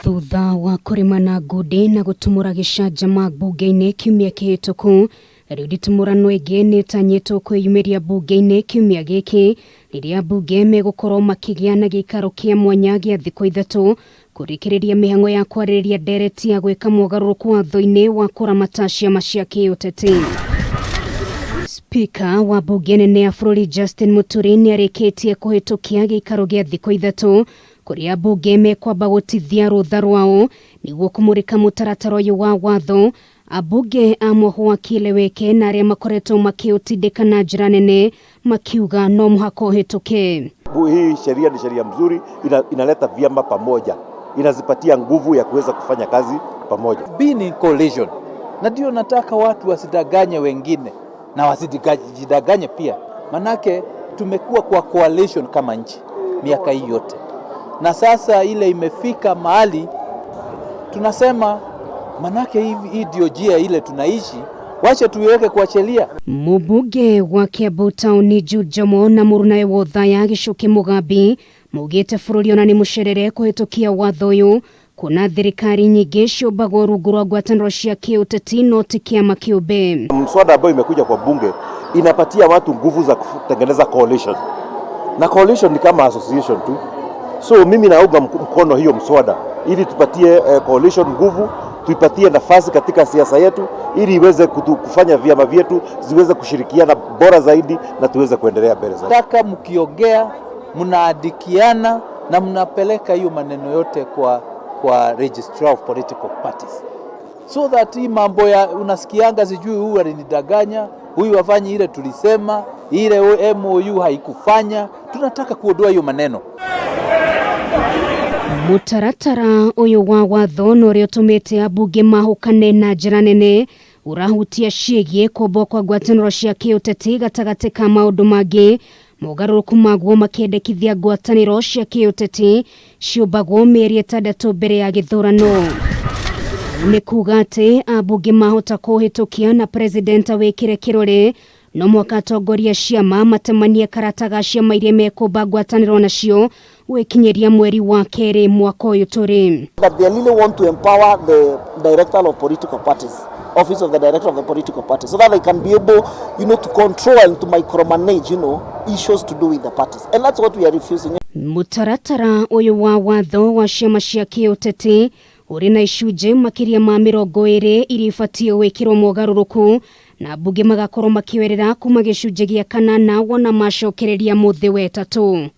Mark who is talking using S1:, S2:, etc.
S1: Thutha wa kũrĩma na ngundi na gũtumũra gĩcanjama mbunge-inĩ kiumia kĩhĩtũku, rĩu nditimũrano ĩngĩ nĩ ĩtanyĩtwo kwĩyumĩria mbunge-inĩ kiumia gĩkĩ rĩrĩa ambunge megũkorwo makĩgĩa na gĩikaro kĩa mwanya gĩa thikũ 3 kũrĩkĩrĩria mĩhang'o ya kwarĩrĩria ndereti ya gwĩka mogarũrũku watho-inĩ wa kũramata ciama cia kĩũteti. Spika wa mbunge nene ya bũrũri Justin Muturi nĩarĩkĩtie kũhĩtũkia gĩikaro gĩa thikũ 3 kũrĩa ambunge mekwamba gũtithia rũtha rwao nĩguo kũmũrĩka mũtaratara ũyũ wa watho. Ambunge a Mũhwa Kieleweke na arĩa makoretwo makĩũtindĩka na njĩra nene makiuga no mũhaka ũhĩtũke.
S2: Hii sheria ni sheria mzuri, inaleta vyama pamoja, inazipatia nguvu ya kuweza kufanya kazi pamoja.
S3: Being in coalition, na ndio nataka watu wasidanganye wengine na wasijidanganye pia, manake tumekuwa kwa coalition kama nchi miaka hii yote, na sasa ile imefika mahali tunasema manake hivi hii ndio njia ile tunaishi, wacha tuiweke kwa sheria.
S1: Mũmbunge wa Kiambu Town Jude Njomo na mũrunawe wa Othaya Gichuki Mugambi maugĩte bũrũri ona nĩ mũcerere kũhĩtũkia watho ũyũ kuona thirikari nyingĩ ciũmbagwo rungu rwa ngwatanĩro cia kĩũteti no ti kĩama kĩũmbe.
S2: Mswada ambayo imekuja kwa bunge inapatia watu nguvu za kutengeneza coalition, na coalition ni kama association tu, so mimi naunga mkono hiyo mswada ili tupatie coalition nguvu, tuipatie nafasi katika siasa yetu ili iweze kufanya vyama vyetu ziweze kushirikiana bora zaidi na tuweze kuendelea mbele zaidi.
S3: Nataka mkiongea mnaandikiana na mnapeleka hiyo maneno yote kwa Registrar of Political Parties, so that hii mambo ya unasikianga sijui huyu alinidanganya, huyu afanye ile tulisema, ile MOU haikufanya. Tunataka kuondoa hiyo maneno.
S1: Mũtaratara ũyũ wa watho na ũrĩa ũtũmĩte ambunge mahũkane na njĩra nene ũrahutia ciĩgiĩ kũmbwo kwa ngwatanĩro cia kĩũteti gatagatĩ ka maũndũ mangĩ, mogarũrũku maguo makĩendekithia ngwatanĩro cia kĩũteti ciũmbagwo mĩeri 6 mbere ya gĩthurano. Nĩ kuga atĩ ambunge mahota kũhĩtũkia na president awĩkĩre kĩrore no mwaka atongoria ciama matemanie karata ga ciama iria mekũmba ngwatanĩro nacio gwĩkinyĩria mweri wa 2 mwaka ũyũ tũrĩ.
S4: That they really want to empower the director of political parties, office of the director of the political parties, so that they can be able to control and to micromanage issues to do with the parties. And that's what we are refusing.
S1: Mũtaratara ũyũ wa watho wa ciama cia kĩũteti ũrĩ na icunjĩ makĩria ma 20 iria ibatiĩ gwĩkĩrwo mogarũrũku na mbunge magakorwo makĩoerera kuma gĩcunjĩ gĩa 8 wona macokereria mũthĩ wetatũ.